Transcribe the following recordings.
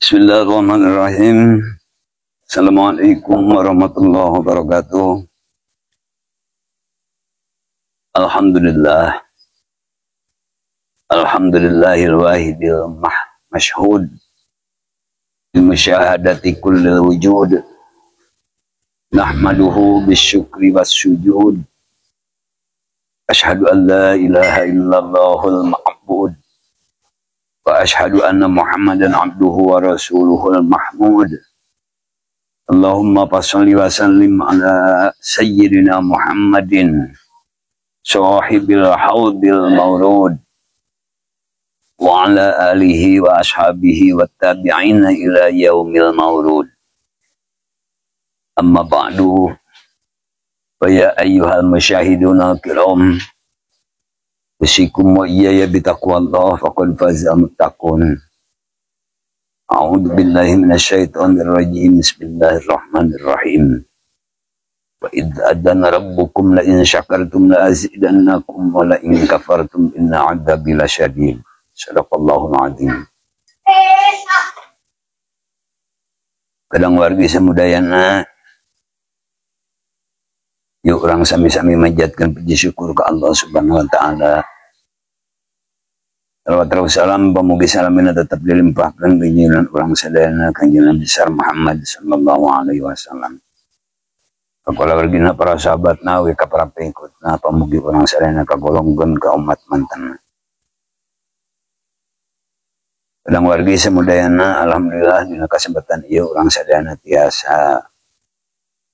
Bismillahirrahmanirrahim. Assalamualaikum warahmatullahi wabarakatuh. Alhamdulillah. Alhamdulillahil wahidil mashhud bimusyahadati kullil wujud. Nahmaduhu bisyukri wassujud. Ashhadu an la ilaha illallahul ma'bud. Wa ashhadu anna Muhammadan abduhu wa rasuluhul mahmud. Allahumma fasholli wa sallim ala sayyidina Muhammadin sahibil haudil maurud wa ala alihi wa ashabihi wa tabi'ina ila yaumil maurud. Amma ba'du. Wa ya ayyuhal musyahiduna kiram, usikum wa iyaya bitaqwallah faqad faza muttaqun. A'udzu billahi minasyaitonir rajim. Bismillahirrahmanirrahim. Wa idz adana rabbukum la in syakartum la azidannakum wa la in kafartum inna 'adzabi lasyadid. Shadaqallahul azim. Kadang wargi samudayana, yuk orang sami-sami manjatkan puji syukur ke Allah Subhanahu wa taala. Salawat salam pamugi salamina tetap dilimpahkan kanjeng urang sadayana kanjeng Nabi besar Muhammad sallallahu alaihi wasallam. Kakola wargina para sahabat nawi ka para pengikutna pamugi urang sadayana kagolongkeun ka umat mantan. Kadang wargi samudayana, alhamdulillah dina kasempatan ieu urang sadayana tiasa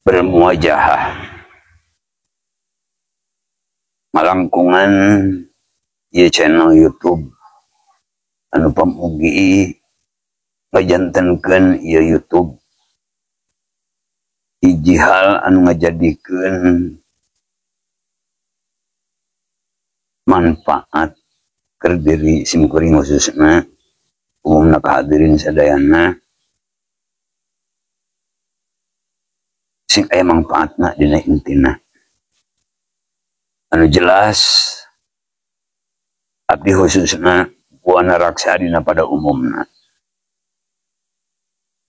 bermuajahah malangkungan ieu channel YouTube anu pamugi ngajantenkeun ieu YouTube hiji hal anu ngajadikeun manfaat keur diri simkuring khususna umumna kahadirin sadayana sing aya mangfaatna dina intina. Anu jelas abdi khususna Buana Raksa dina pada umumna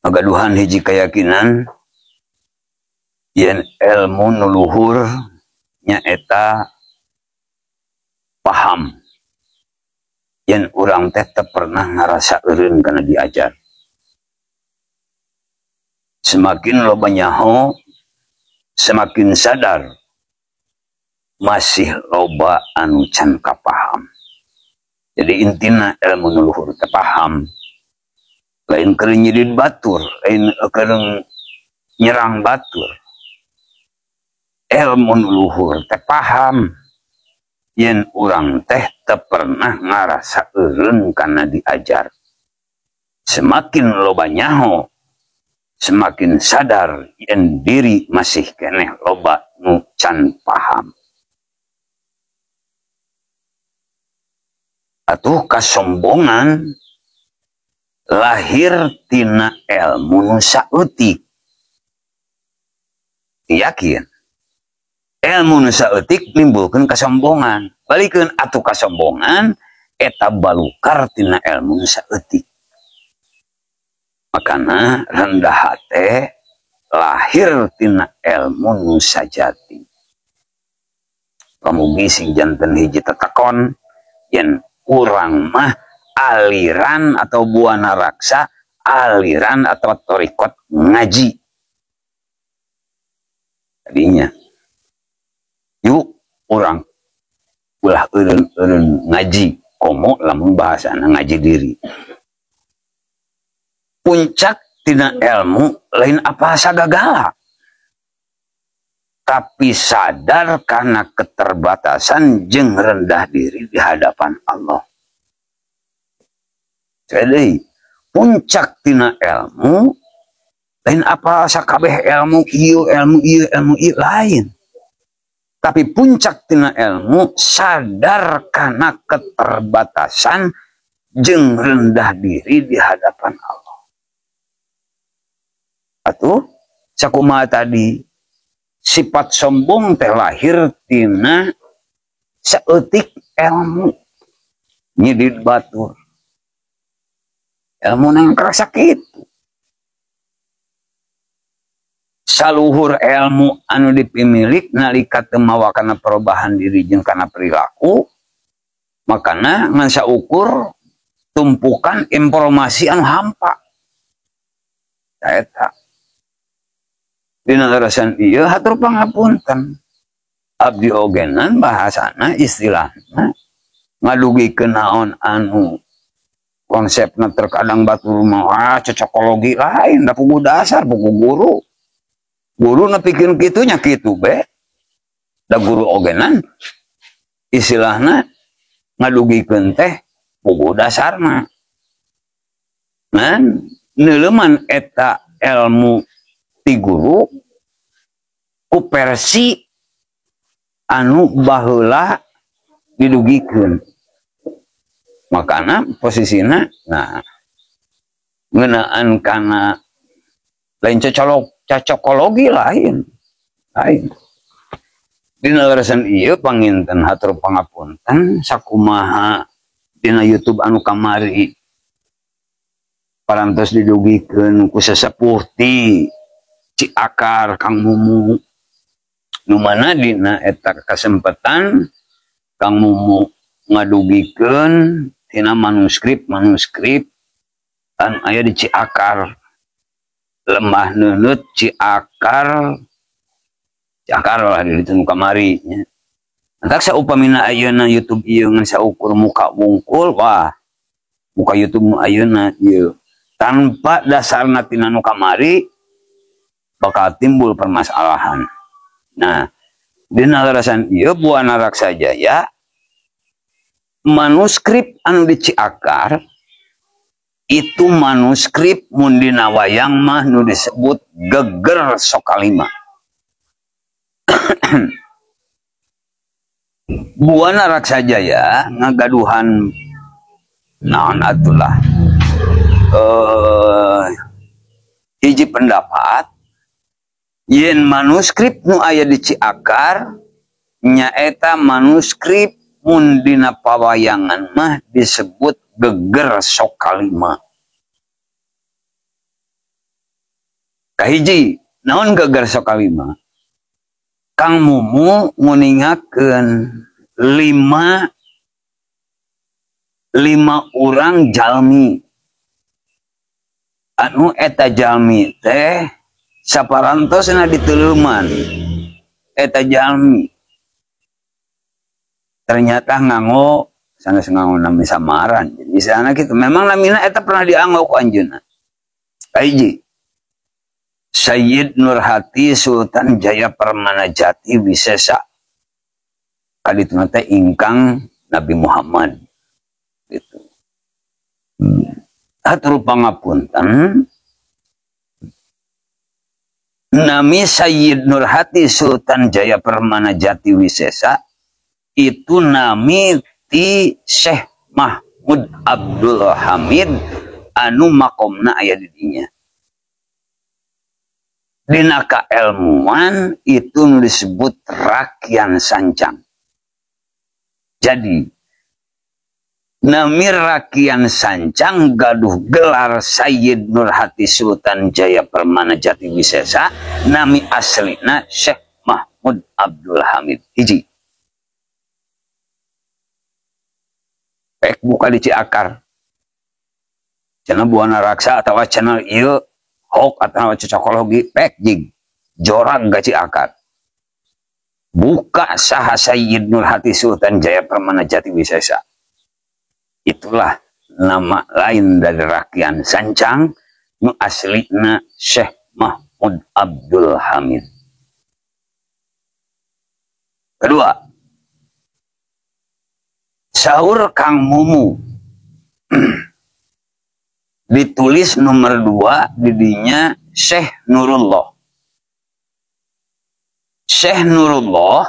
magaduhan hiji keyakinan yen ilmu nu luhur nyaeta paham yen urang teh teu pernah ngarasa eureun kana diajar. Semakin loba nyaho semakin sadar masih loba anu can kapaham. Jadi intina ilmu nu luhur teh paham. Lain keur nyidid batur, lain keur nyerang batur. Ilmu nu luhur teh paham yen urang teh teu pernah ngarasa eureun kana diajar. Semakin loba nyaho, semakin sadar yen diri masih keneh loba nu can paham. Atuh kasombongan lahir tina ilmu nu saeutik. Yakin ilmu nu saeutik nimbulkeun kasombongan. Balikeun atuh kasombongan eta balukar tina ilmu nu saeutik. Makana rendah hate lahir tina ilmu nu sajati. Pamugi sing janten hiji tetekon yen urang mah aliran atau Buana Raksa, aliran atau torikot ngaji. Tadinya, yuk urang ulah eureun-eureun ngaji, komo lamun bahasana ngaji diri. Puncak tina ilmu lain apa sagagala, tapi sadar karena keterbatasan jeung rendah diri di hadapan Allah. Jadi puncak tina ilmu lain apa sakabeh ilmu ieu ilmu ieu ilmu ieu lain. Tapi puncak tina ilmu sadar karena keterbatasan jeung rendah diri di hadapan Allah. Atuh sakumaha tadi sifat sombong teh lahir tina saeutik ilmu nyidid batur. Ilmu nang kerasa kitu. Saluhur ilmu anu dipimilik nalika teu mawa kana perubahan diri jeung kana perilaku, makana ngan saukur tumpukan informasi anu hampa. Eta. Dina larasan ieu hatur pangapunten. Abdi ogenan bahasana istilahna ngadugikeun naon anu konsepna terkadang batur mah cocokologi lain da puguh dasar puguh guru. Guru nepikeun kitu nya kitu be. Da guru ogenan istilahna ngadugikeun teh puguh dasarna. Ngan neuleuman eta ilmu ti guru ku versi anu baheula didugikeun. Makana posisina nah ngeunaan kana lain cocokologi lain. Lain. Dina leresan ieu panginten hatur pangapunten sakumaha dina YouTube anu kamari parantos didugikeun ku sesepuh ti Ciakar Kang Mumu. Nu mana dina eta kasempatan Kang Mumu ngadugikeun tina manuskrip-manuskrip anu aya di Ciakar. Lemah Neundeut Ciakar, Ciakar lah di ditu nu kamari nya. Entak saupamina ayeuna YouTube ieu ngan saukur muka wungkul, wah muka YouTube nu ayeuna ieu tanpa dasarna tina nu kamari bakal timbul permasalahan. Nah, dina larasan ieu Buana Raksa Jaya manuskrip anu di Ciakar itu manuskrip mun dina wayang mah nu disebut Geger Sokalima. Buana Raksa Jaya ngagaduhan naon atulah hiji pendapat yen manuskrip nu aya di Ciakar nyaeta manuskrip mun dina pawayangan mah disebut Geger Sokalima. Kahiji naon Geger Sokalima? Kang Mumu nguningakeun lima orang jalmi anu eta jalmi teh saparantosna dituleuman eta jalmi ternyata nganggo sanes nganggo nami samaran. Jadi misalnya gitu memang namina eta pernah dianggo ku anjeunna. Kahiji Sayyid Nurhati Sultan Jaya Permana Jati Wisesa kadituna teh ingkang Nabi Muhammad gitu. Hatur pangapunten nami Sayyid Nurhati Sultan Jaya Permana Jati Wisesa itu nami ti Syekh Mahmud Abdul Hamid anu makomna aya di dinya. Dina kaelmuan itu disebut Rakian Sancang. Jadi nami Rakian Sancang gaduh gelar Sayyid Nurhati Sultan Jaya Permana Jati Wisesa, nami aslina Syekh Mahmud Abdul Hamid. Hiji. Pek buka di Ciakar. Channel Buana Raksa atau channel ieu hok atau cocokologi pek jig jorang ga Ciakar. Buka saha Sayyid Nurhati Sultan Jaya Permana Jati Wisesa. Itulah nama lain dari Rakian Sancang nu aslina Syekh Mahmud Abdul Hamid. Kedua, sahur Kang Mumu ditulis nomor 2 didinya Syekh Nurullah. Syekh Nurullah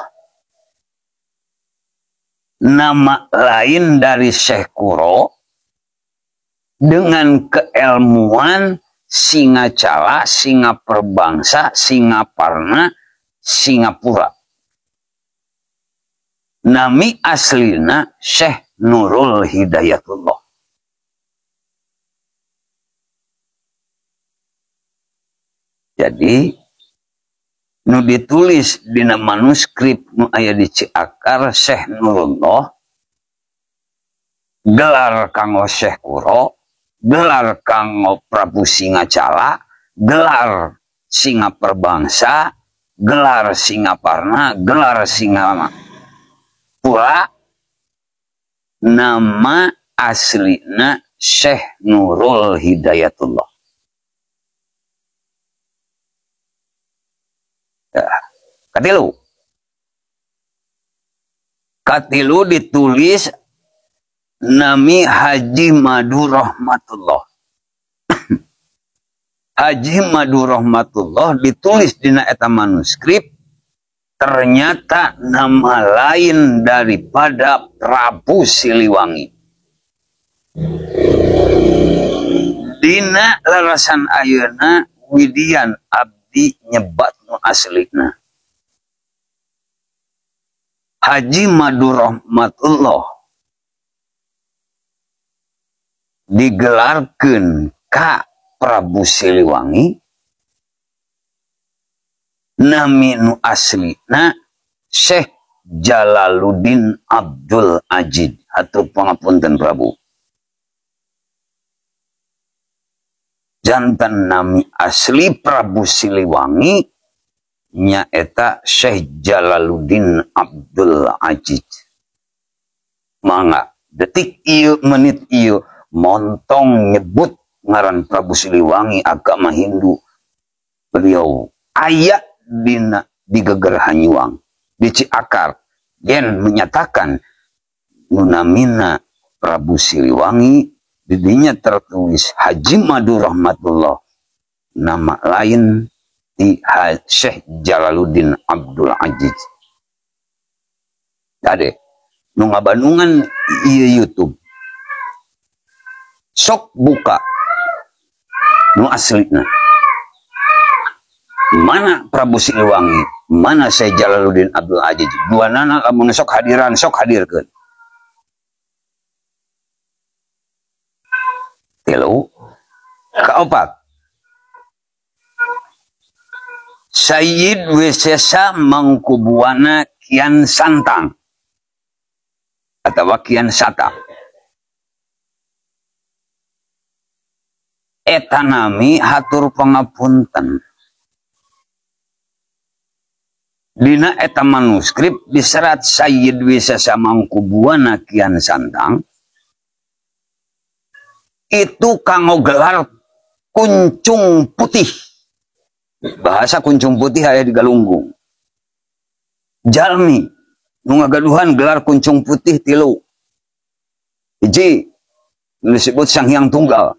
nama lain dari Syekh Kuro dengan keilmuan Singacala, Singaperbangsa, Singaparna, Singapura. Nami aslina Syekh Nurul Hidayatullah. Jadi Nu ditulis dina manuskrip nu aya di Ciakar Syekh Nurullah, gelar kanggo Syekh Kuro, gelar kanggo Prabu Singacala, gelar Singa Perbangsa, gelar Singaparna, gelar Singapura, nama aslina Syekh Nurul Hidayatullah. Ya, katilu. Katilu ditulis nami Haji Madu Rahmatullah. Haji Madu Rahmatullah ditulis dina eta manuskrip, ternyata nama lain daripada Prabu Siliwangi. Dina larasan ayeuna Widian abdi nyebat nu aslina. Haji Madu Rahmatullah digelarkeun ka Prabu Siliwangi, nami nu aslina Syekh Jalaluddin Abdul Ajid. Hatur pangapunten Prabu. Jantan nami asli Prabu Siliwangi nyaeta Syekh Jalaluddin Abdul Aziz. Mangga detik ieu menit ieu montong nyebut ngaran Prabu Siliwangi agama Hindu. Beliau aya dina di Geger Hanyuang di Ciakar yen menyatakan nunamina Prabu Siliwangi didinya tertulis Haji Madu Rahmatullah, nama lain di Syekh Jalaluddin Abdul Aziz. Tade nu ngabandungan ieu YouTube sok buka nu aslina mana Prabu Siliwangi, mana Syekh Jalaluddin Abdul Aziz. Dua nana lamun sok hadiran sok hadirkeun. Tilu kaopat, Sayyid Wisesa Mangkubuana Kian Santang atau Kian Sata. Eta nami hatur pangapunten. Dina eta manuskrip diserat Sayyid Wisesa Mangkubuana Kian Santang itu kanggo gelar kuncung putih. Bahasa kuncung putih aya di Galunggung. Jalmi nu ngagaduhan gelar kuncung putih tilu. Hiji disebut Sang Hyang Tunggal.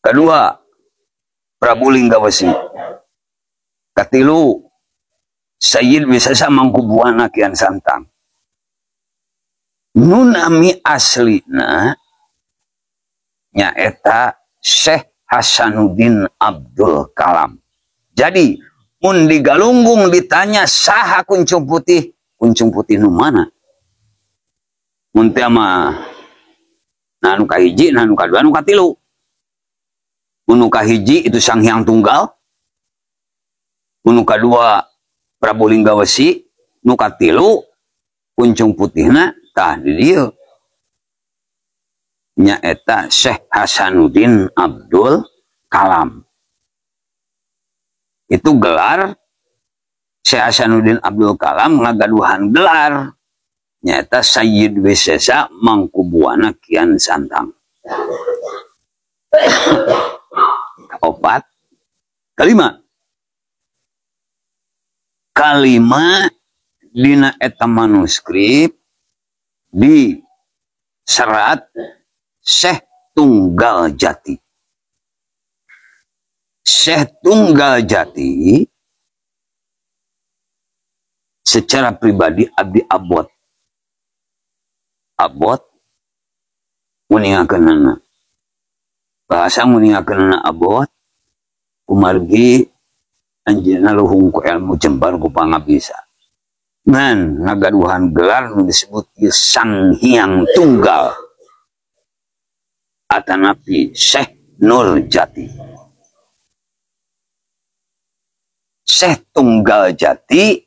Kedua Prabu Linggawesi. Katilu Sayyid Wisesa Mangkubuana Kian Santang. Nu nami aslina nyaeta Syekh Hasanuddin Abdul Kalam. Jadi mun di Galunggung ditanya saha kuncung putih, kuncung putih nu mana? Mun teh mah nah nu kahiji, nah nu kadua, nu katilu. Mun nu kahiji itu Sang Hyang Tunggal, mun nu kadua Prabu Linggawesi, nu katilu kuncung putihna tah di dieu nyaeta Syekh Hasanuddin Abdul Kalam. Itu gelar Syekh Hasanuddin Abdul Kalam ngagaduhan gelar nyaeta Sayyid Wisesa Mangkubuana Kian Santang. Opat, kelima. Kalima dina eta manuskrip di serat Syekh Tunggal Jati. Syekh Tunggal Jati secara pribadi abdi abot. Abot nguningakeunana. Bahasa nguningakeunana abot kumargi anjeunna luhung ku ilmu jembar ku pangabisa. Ngan ngagaduhan gelar nu disebut Sang Hyang Tunggal atanapi Syekh Nur Jati. Syekh Tunggal Jati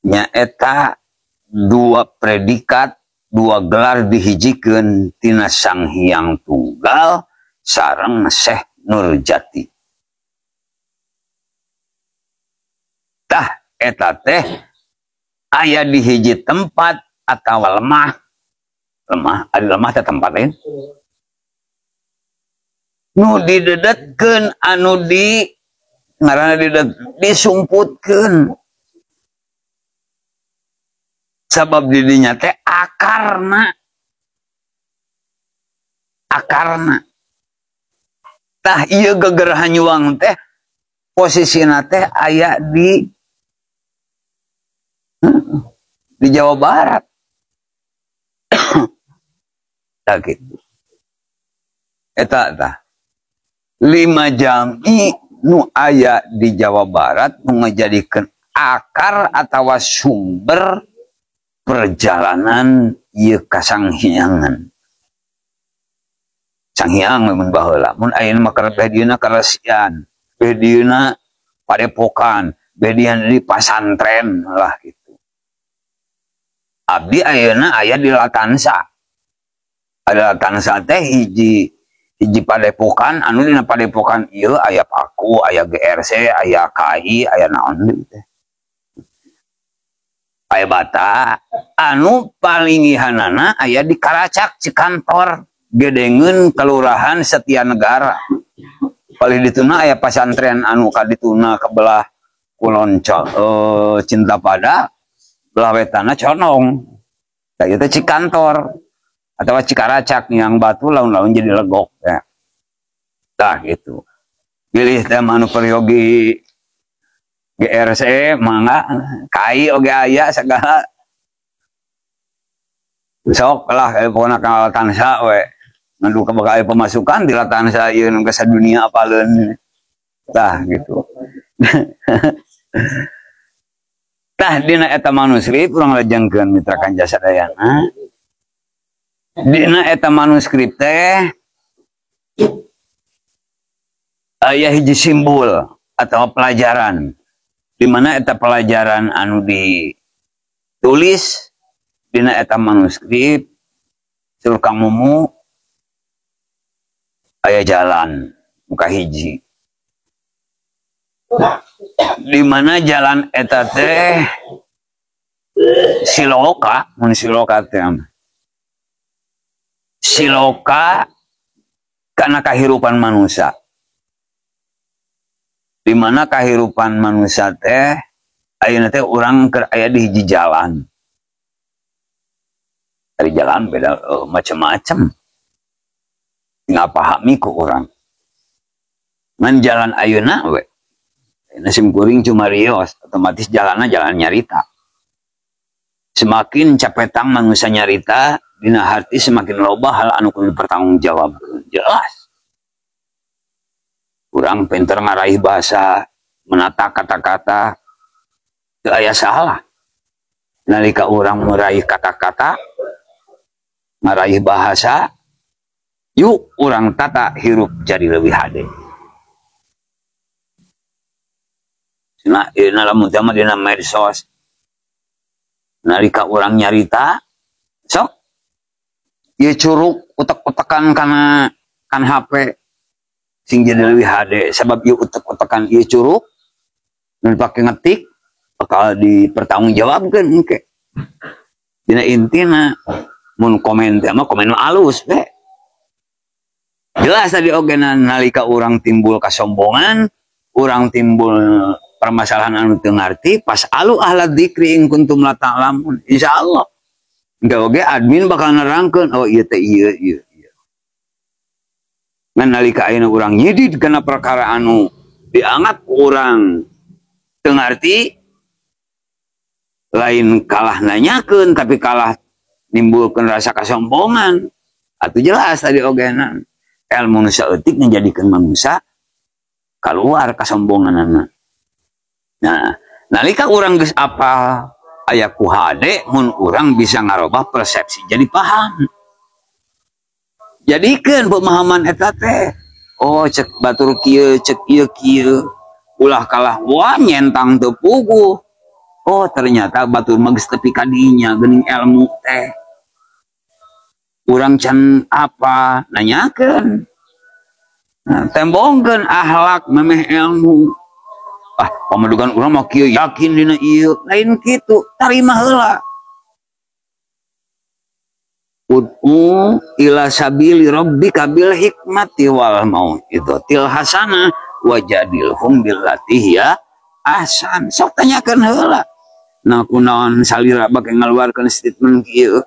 nyaeta dua predikat, dua gelar dihijikeun tina Sang Hyang Tunggal sareng Syekh Nurjati. Tah eta teh aya di hiji tempat atawa lemah. Lemah, ada lemah teh tempat lain. Nu didedetkeun anu di ngaranna didedet disumputkeun. Sabab didinya teh akarna. Akarna. Tah ieu geger hanyuang teh posisina teh aya di Jawa Barat. Tah kitu. Eta tah 5 jami nu aya di Jawa Barat nu ngajadikeun akar atawa sumber perjalanan ieu ka Sanghyang. Sanghyang mun baheula, mun ayeuna mah keur beh dieuna karesian, beh dieuna padepokan, beh dieuna di pasantren lah gitu. Abdi ayeuna aya di Latansa. Ada Latansa teh hiji padepokan, anu dina padepokan ieu aya Paku, aya GRC, aya KI, aya naon deui teh. Aya Bata, anu palingihanana aya di Karacak Cikantor, Gedengeun Kelurahan Setianegara. Palih dituna aya pasantren anu kadituna ke belah kulon Cinta Pada, belah wetana Conong. Tah ieu teh Cikantor atau Cikaracak yang batu laun-laun jadi legok ya. Tah gitu. Pilih teh manu peryogi GRC mangga KI oge aya segala. Sok lah pokona ka Latansa we. Ngandu ka bakal aya pemasukan di Latansa ieu nu geus sadunia apaleun. Tah gitu. Tah dina eta manuskrip urang lajengkeun mitra kanja sadayana. Dina eta manuskrip teh aya hiji simbol atau pelajaran. Di mana eta pelajaran anu ditulis dina eta manuskrip sur Kang Mumu aya jalan muka hiji. Di mana jalan eta teh siloka, mun siloka teh siloka kana kahirupan manusia. Di mana kahirupan manusia teh ayeuna teh urang keur aya di hiji jalan. Dari jalan beda macam-macam. Nggak pahami ku urang. Ngan jalan ayeuna we. Ayeuna sim kuring cuma rios, otomatis jalanna jalan nyarita. Semakin capetang manusia nyarita, dina hati semakin loba hal anu kudu dipertanggungjawabkeun. Jelas. Kurang pinter ngaraih bahasa, menata kata-kata, teu aya salah. Nalika urang meraih kata-kata, ngaraih bahasa, yuk urang tata hirup jadi leuwih hade. Nah, ieu lamun teh mah dina medsos. Nalika urang nyarita, sok ieu curug utek-utekan kana kan HP sing jadi leuwih hade sabab ieu utek-utekan ieu curug nu dipake ngetik bakal dipertanggungjawabkeun engke. Dina intina mun komen teh mah komen alus we. Jelas tadi oge nalika urang timbul kasombongan, urang timbul permasalahan anu teu ngarti, pas alu ahla dzikri in kuntum la ta'lamun. Insyaallah. Engke oge admin bakal nerangkeun, oh ieu teh ieu ieu ieu. Ngan nalika ayeuna urang nyidid kana perkara anu dianggap urang teu ngarti, lain kalah nanyakeun tapi kalah nimbulkeun rasa kasombongan. Atuh jelas tadi ogena ilmu nu saeutik ngajadikeun manusia keluar kasombonganana. Nah, nalika urang geus apal aya ku hade mun urang bisa ngarobah persepsi jadi paham. Jadikeun pemahaman eta teh. Oh, cek batur kieu, cek ieu kieu. Ulah kalah wah nyentang teu puguh. Oh ternyata batur mah geus tepi ka dinya geuning ilmu teh. Urang can apa nanyakeun. Nah, tembongkeun akhlak memeh ilmu. Ah, pamadegan urang mah kieu yakin dina ieu, lain kitu, tarima heula. Ud'u ila sabili rabbika bil hikmati wal mau'izatil hasanah wajadilhum billati hiya ahsan. Sok tanyakeun heula. Nah, kunaon salira bake ngaluarkeun statement kieu?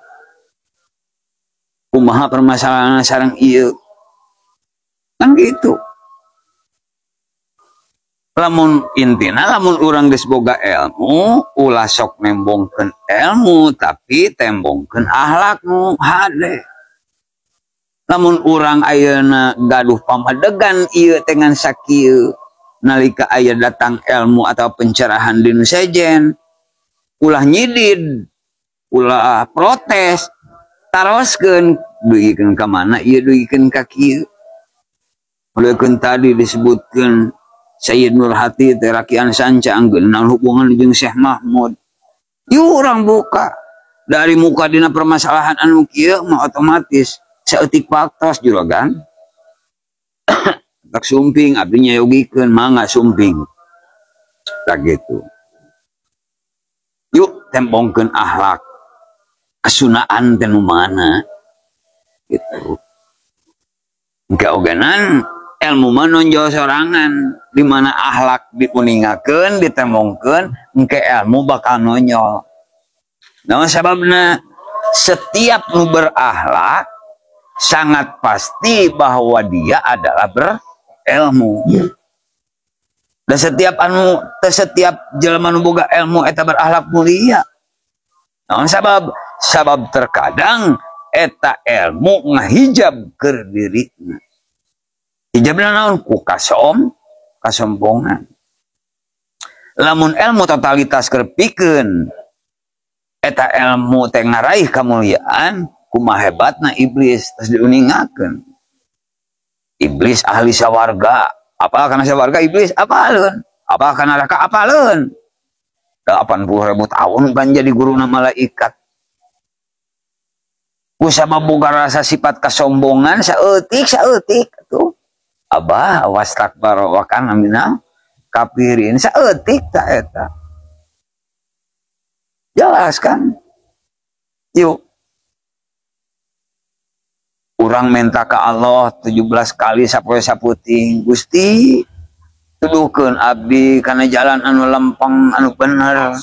Kumaha permasalahan sareng ieu? Kan gitu. Lamun intina lamun urang geus boga ilmu, ulah sok nembongkeun ilmu tapi tembongkeun akhlak nu hade. Lamun urang ayeuna gaduh pamadegan ieu teh ngan sakieu, nalika aya datang ilmu atau pencerahan di nu sejen, ulah nyidid, ulah protes, taroskeun dugikeun ka mana ieu dugikeun ka kieu. Dugikeun tadi disebutkeun Sayyid Nurhati teh rakian sanca anggeun naon hubungan jeung Syekh Mahmud. Yuk urang buka dari muka dina permasalahan anu kieu mah otomatis saeutik faktos juragan. Tak sumping abdi nyayogikeun mangga sumping. Tak gitu. Yuk tembongkeun akhlak kesunaan teh nu mana gitu. Engke ogenan ilmu mah nonjol sorangan di mana akhlak diuningakeun ditembongkeun engke ilmu bakal nonjol. Nah sababna setiap nu berakhlak sangat pasti bahwa dia adalah berilmu. Dan setiap anu setiap jelema nu boga ilmu eta berakhlak mulia. Naon sabab? Sabab terkadang eta ilmu ngahijab keur dirina. Hijabna naon? Ku kasombongan. Lamun ilmu totalitas keur pikeun eta ilmu teh ngaraih kamuliaan, kumaha hebatna iblis terus diuningakeun. Iblis ahli sawarga, apa kana sawarga iblis apaleun? Apa kana neraka apaleun? 80.000 tahun kan jadi guruna malaikat. Ku sabab boga rasa sifat kasombongan saeutik saeutik tuh. Abah wastakbara wa kana minal kafirin saeutik ta eta. Jelas kan? Yuk. Urang minta ka Allah 17 kali sapoe saputing, Gusti tuduhkeun abdi kana jalan anu lempeng anu bener.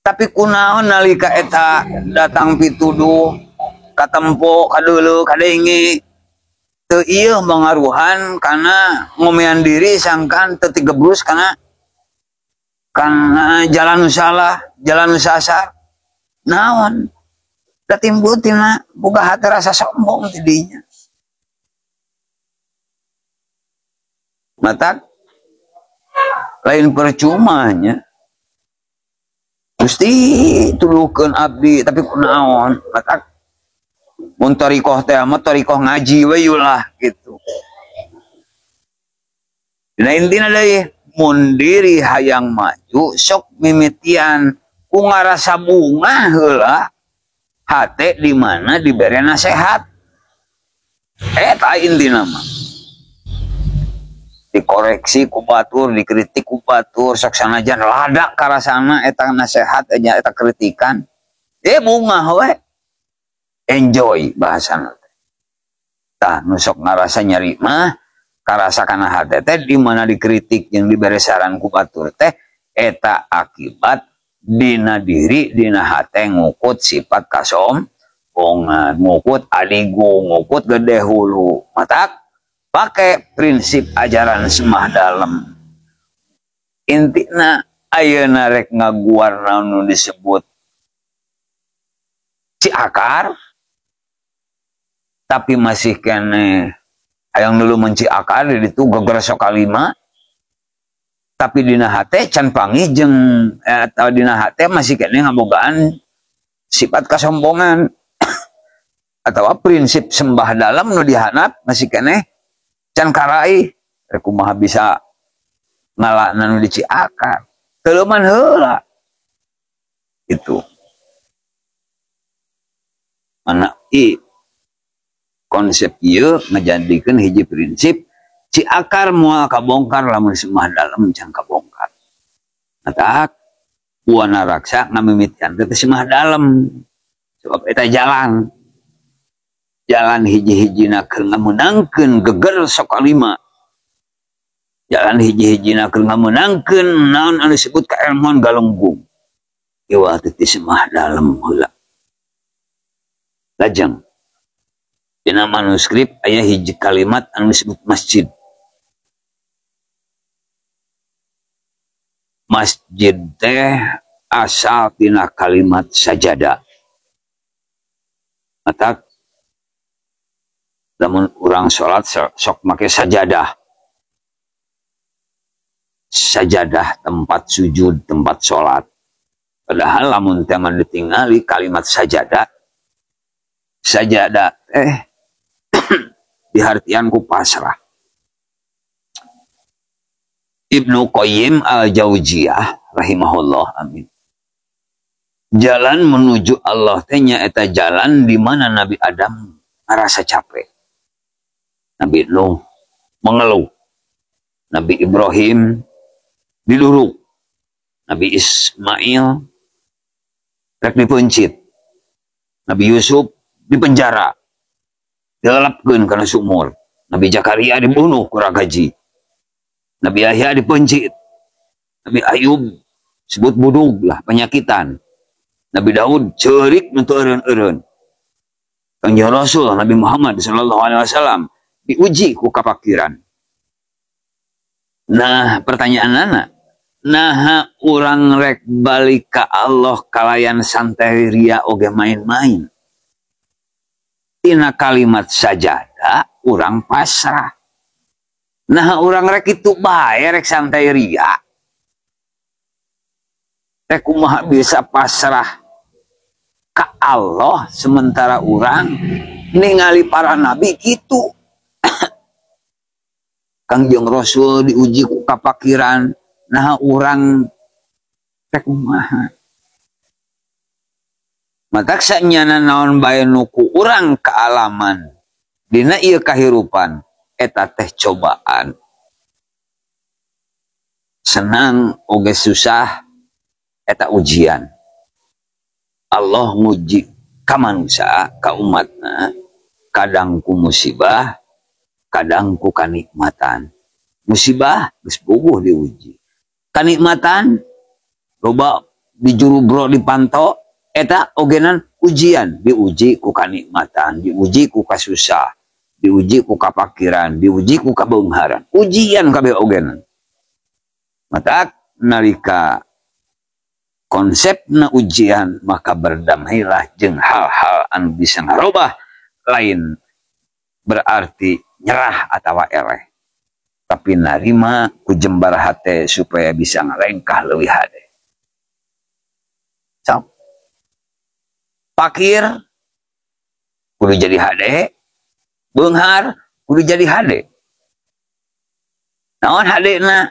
Tapi kunaon nalika eta datang pituduh katempo kadeuleu kadenge teu ieu mangaruhan kana ngomean diri sangkan teu tigebrus kana jalan nu salah, jalan nu sasar. Naon? Da timbul tina boga hate rasa sombong ti dinya. Matak lain percumanya. Gusti tuluhkeun abdi tapi kunaon? Matak mun thariqah teh mah thariqah ngaji we lah gitu. Dina intina deui mun diri hayang maju sok mimitian ku ngarasa bungah heula hate di mana dibere nasehat. Eta intina mah. Dikoreksi ku batur, dikritik ku batur, sok sanajan lada karasana eta nasehat nya eta kritikan. Bungah we. Enjoy bahasana teh. Tah nu sok ngarasa nyari mah karasa kana hate teh di mana dikritik jeung dibere saran ku batur teh eta akibat dina diri dina hate ngukut sifat kasombongan, ngukut adigu, ngukut gede hulu. Matak pakai prinsip ajaran semah dalem. Intina ayeuna rek ngaguar naon nu disebut Ciakar tapi masih kene hayang dulu menciakar di ditu geger sok kalima tapi dina hate can panggih jeung atau dina hate masih kene ngabogaan sifat kasombongan atau prinsip sembah dalam nu dihanap masih kene can karai rek kumaha bisa Ngalana nu di Ciakar. Teuleman heula. Itu. Mana i konsep ieu ngajadikeun hiji prinsip Ciakar moal kabongkar lamun Semah Dalem can kabongkar. Matak Buana Raksa ngamimitian teh Semah Dalem. Sebab eta jalan. Jalan hiji-hijina keur ngamenangkeun geger sokalima. Jalan hiji-hijina keur ngamenangkeun naon anu disebut kailmuan galunggung. Iwal teh ti Semah Dalem heula. Lajeng dina manuskrip aya hiji kalimat anu disebut masjid. Masjid teh asal tina kalimat sajadah. Matak lamun urang salat sok make sajadah. Sajadah tempat sujud, tempat salat. Padahal lamun teh mah ditingali kalimat sajadah, sajadah teh dihartian ku pasrah. Ibnu Qayyim Al-Jauziyah rahimahullah, amin. Jalan menuju Allah teh nyaeta jalan di mana Nabi Adam ngerasa capek. Nabi Nuh mengeluh. Nabi Ibrahim diduruk. Nabi Ismail rek dipencit. Nabi Yusuf dipenjara. Dilelepkeun kana sumur. Nabi Zakaria dibunuh ku ragaji. Nabi Yahya dipencit. Nabi Ayub sebut budug lah, penyakitan. Nabi Daud ceurik nu teu eureun-eureun. Kangjeng Rasul Nabi Muhammad sallallahu alaihi wasallam diuji ku kapakiran. Nah, pertanyaanana, naha urang rek balik ka Allah kalayan santai ria oge main-main. Tina kalimat sajadah urang pasrah. Nah, urang rek itu bae rek santai ria. Rek kumaha bisa pasrah ka Allah sementara urang ningali para nabi kitu. Kangjeng Rasul diuji ku kapakiran, nah urang rek kumaha. Matak sanyana naon bae nu ku urang kaalaman dina ieu kahirupan eta teh cobaan. Senang oge susah eta ujian. Allah nguji ka manusia, ka umatna, kadang ku musibah, kadang ku kanikmatan. Musibah geus puguh diuji. Kanikmatan loba dijurubro dipanto eta ogenan ujian, diuji ku kanikmatan, diuji ku kasusah, diuji ku kapakiran, diuji ku kabeungharan. Ujian kabeh ogenan. Matak nalika konsepna ujian maka berdamailah jeung hal-hal anu bisa ngarobah, lain berarti nyerah atawa eleh, tapi narima ku jembar hate supaya bisa ngalengkah leuwih hade. Sok pakir kudu jadi hade, beunghar kudu jadi hade. Naon hadena?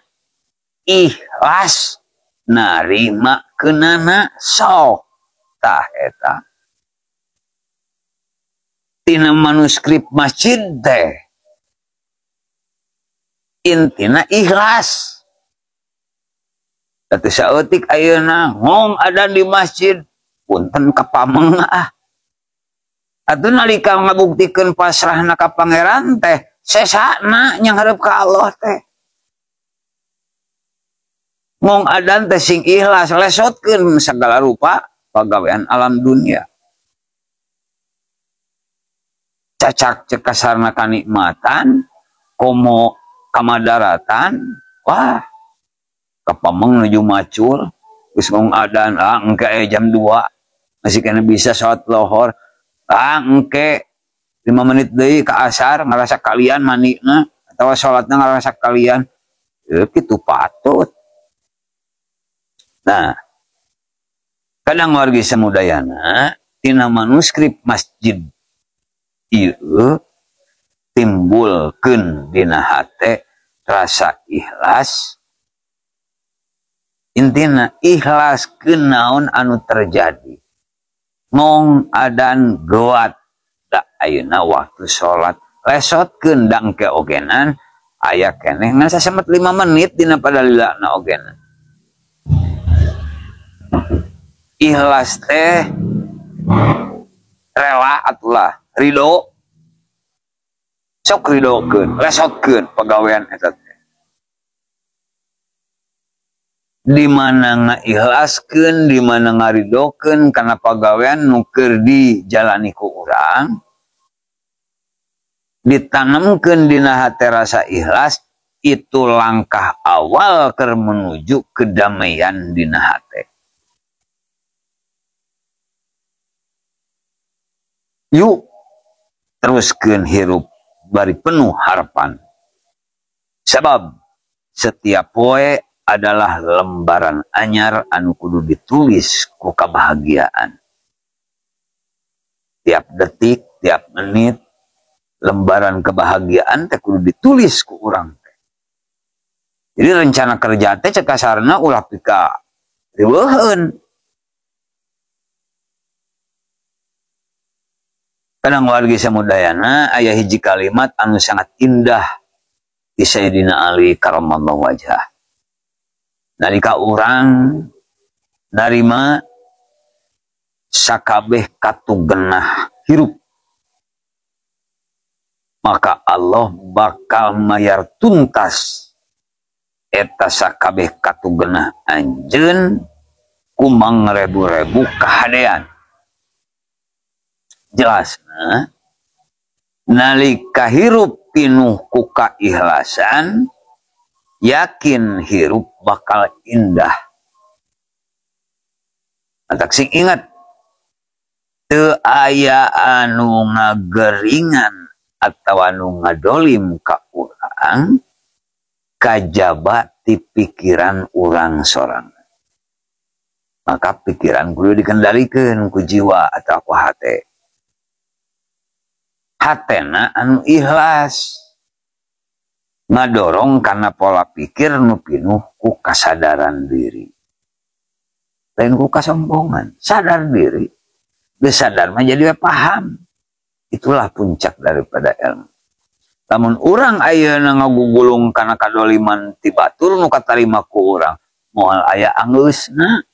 Ikhlas narima keunana sok. Tah eta tina manuskrip masjid teh intina ikhlas. Teu saeutik ayeuna ngong adan di masjid punten kapameng ah. Atuh nalika ngabuktikeun pasrahna ka pangeran teh sesana nyanghareup ka Allah teh. Ngong adan teh sing ikhlas lesotkeun segala rupa pagawean alam dunia. Cacak cek kasarna kanikmatan komo kamadaratan, wah kapameng nuju macul geus ngong adan, ah engke jam 2 masih kena bisa salat lohor, ah engke 5 menit deui ka asar ngarasa kalian mandina atawa salatna ngarasa kalian, kitu patut. Nah, kadang wargi samudayana tina manuskrip masjid ieu timbulkeun dina hate rasa ikhlas Intina ikhlaskeun naon anu terjadi. Ngong adan goat da ayeuna waktu salat lesotkeun dangke ogenan aya keneh ngan sasemet 5 menit dina padalilana ogenan. Ikhlas teh rela atulah ridho sok ridokeun lesotkeun pagawean eta teh. Di mana ngaikhlaskeun, di mana ngaridokeun kana pagawean nu keur dijalani ku urang, ditanamkeun dina hate rasa ikhlas, itu langkah awal keur menuju kedamaian dina hate. Yuk teruskeun hirup bari penuh harapan. Sebab setiap poe adalah lembaran anyar anu kudu ditulis ku kebahagiaan. Tiap detik, tiap menit, lembaran kebahagiaan teh kudu ditulis ku urang teh. Jadi rencana kerja teh cek kasarna ulah pika riweuheun. Kadang wargi samudayana aya hiji kalimat anu sangat indah di Sayyidina Ali karamallahu wajhah. Nalika urang narima sakabeh katugenah hirup, maka Allah bakal mayar tuntas eta sakabeh katugenah anjeun ku mangrebu-rebu kahadean. Jelas, nah? Nalika hirup pinuh ku kaikhlasan, yakin hirup bakal indah. Mantak sing ingat, teu aya anu ngageringan atawa anu ngadolim ka urang kajaba ti pikiran urang sorang. Maka pikiran kudu dikendalikeun ku jiwa atau ku hate. Hatena anu ikhlas ngadorong karena pola pikir nu pinuh ku kasadaran diri, lain ku kasombongan. Sadar diri, geus sadar mah jadi paham. Itulah puncak daripada ilmu. Lamun urang ayeuna ngagugulung kana kadoliman ti batur nu katarima ku urang, moal aya anggeusna.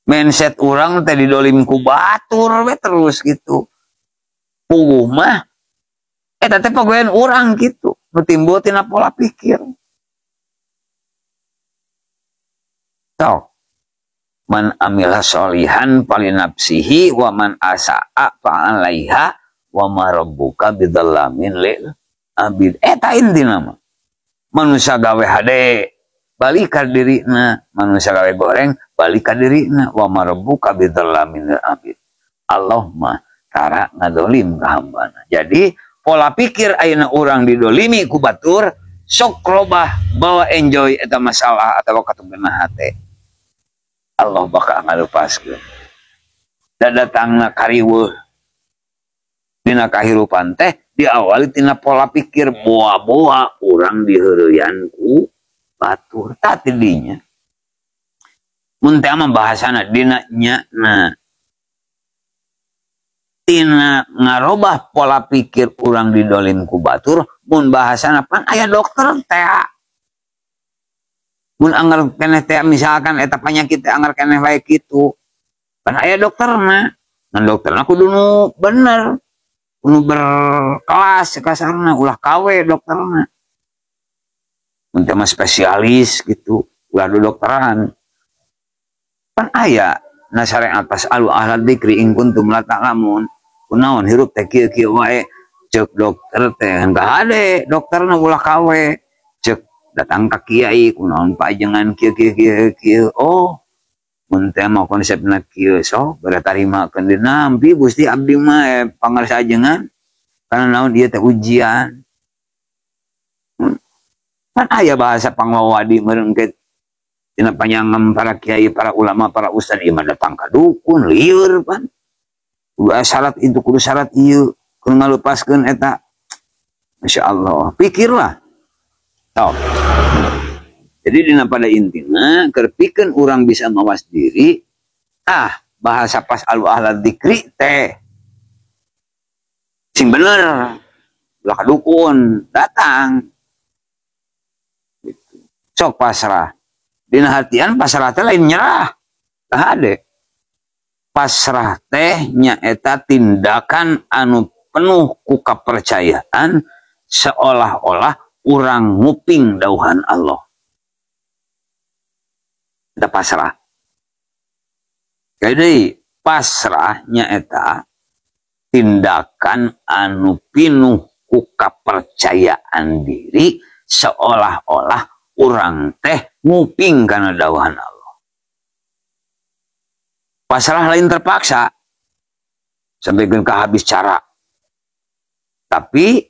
Mindset urang teh didolim ku batur we terus gitu. Puguh mah eta teh pagawean urang gitu, nu timbul tina pola pikir. Sok man amila sholihan falinafsihi wa man asaa fa alaiha wa ma rabbuka bidzallamin lil abid. Eta intina mah. Manusia gawe hade balik ka dirina, manusia gawe goreng balik ka dirina, wa ma rabbuka bidzallamin lil abid. Allah mah tara ngadolim ka hambana. Jadi pola pikir ayeuna urang didolimi ku batur, sok robah bawa enjoy eta masalah atawa katugenah hate. Allah bakal ngalupaskeun. Da datangna kariweuh dina kahirupan teh diawali tina pola pikir boa-boa urang diheureyan ku batur. Tah ti dinya. Mun teh mah bahasana dina nya na. Tina ngarobah pola pikir urang didolim ku batur, mun bahasana pan aya dokter teh. Mun anggar keneh teh misalkan eta panyakit teh anggar keneh wae kitu, pan aya dokterna. Ngan dokterna kudu nu bener, kudu berkelas kasarna, ulah kawe dokterna. Mun teh mah spesialis gitu, ulah dokteran. Pan aya nasare atas alu ahla dzikri in kuntum la ta'lamun. Kunaon hirup teh kieu-kieu wae, cek dokter teh hade dokterna ulah kawe, cek datang ka kiai kunaon pajengan kieu kieu kieu kieu. Oh, mun teh mah konsepna kieu sok bade tarimakeun dinampi Gusti abdi mah pangarsa ajengan karena naon ieu teh ujian. Kan aya bahasa pangwawadi meureun ke dina panyangem para kiai, para ulama, para ustad ieu mah datang ka dukun lieur pan. Kudu syarat itu, kudu syarat ieu, kudu ngalupaskeun eta. Masya Allah, pikirlah. Tok. Jadi dina pada intina keur pikeun urang bisa mawas diri, bahasa fas'alu ahla dzikri teh sing bener ulah ka dukun datang gitu. Sok pasrah dina hatian, pasrah teh lain nyerah hade. Pasrah teh nyaeta tindakan anu penuh ku kepercayaan, seolah-olah urang nguping dauhan Allah. Eta pasrah. Jadi pasrah nyaeta tindakan anu pinuh ku kepercayaan diri, seolah-olah urang teh nguping kana dauhan Allah. Pasrah lain terpaksa sampai ke habis cara. Tapi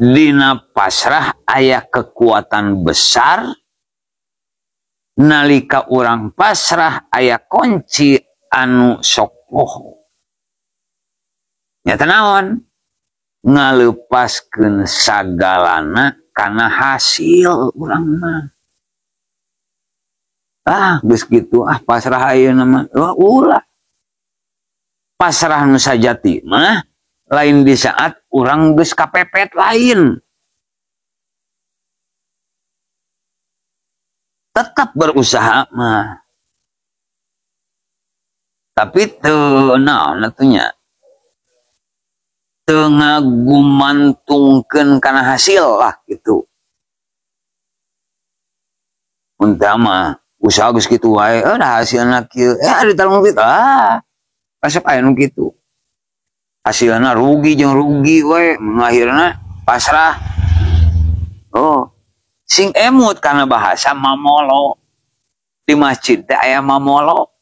dina pasrah aya kekuatan besar. Nalika urang pasrah aya kunci anu sok poho. Nyata naon? Ngalepaskeun sagalana kana hasil urang mah. Ah, geus kitu ah, pasrah ayeuna mah. Wah, ulah. Pasrah nu sajati mah lain di saat urang geus kapepet, lain. Tetap berusaha mah. Tapi teu naon atuh nya? Teu ngagumantungkeun kana hasil lah gitu. Untama usaha geus kitu wae, dah hasilna kieu. Di talung kitu. Ah, resep aya nu kitu. Hasilna rugi jeung rugi we, mun akhirna pasrah. Oh, sing emut karena bahasa mamolo. Di masjid teh aya mamolo.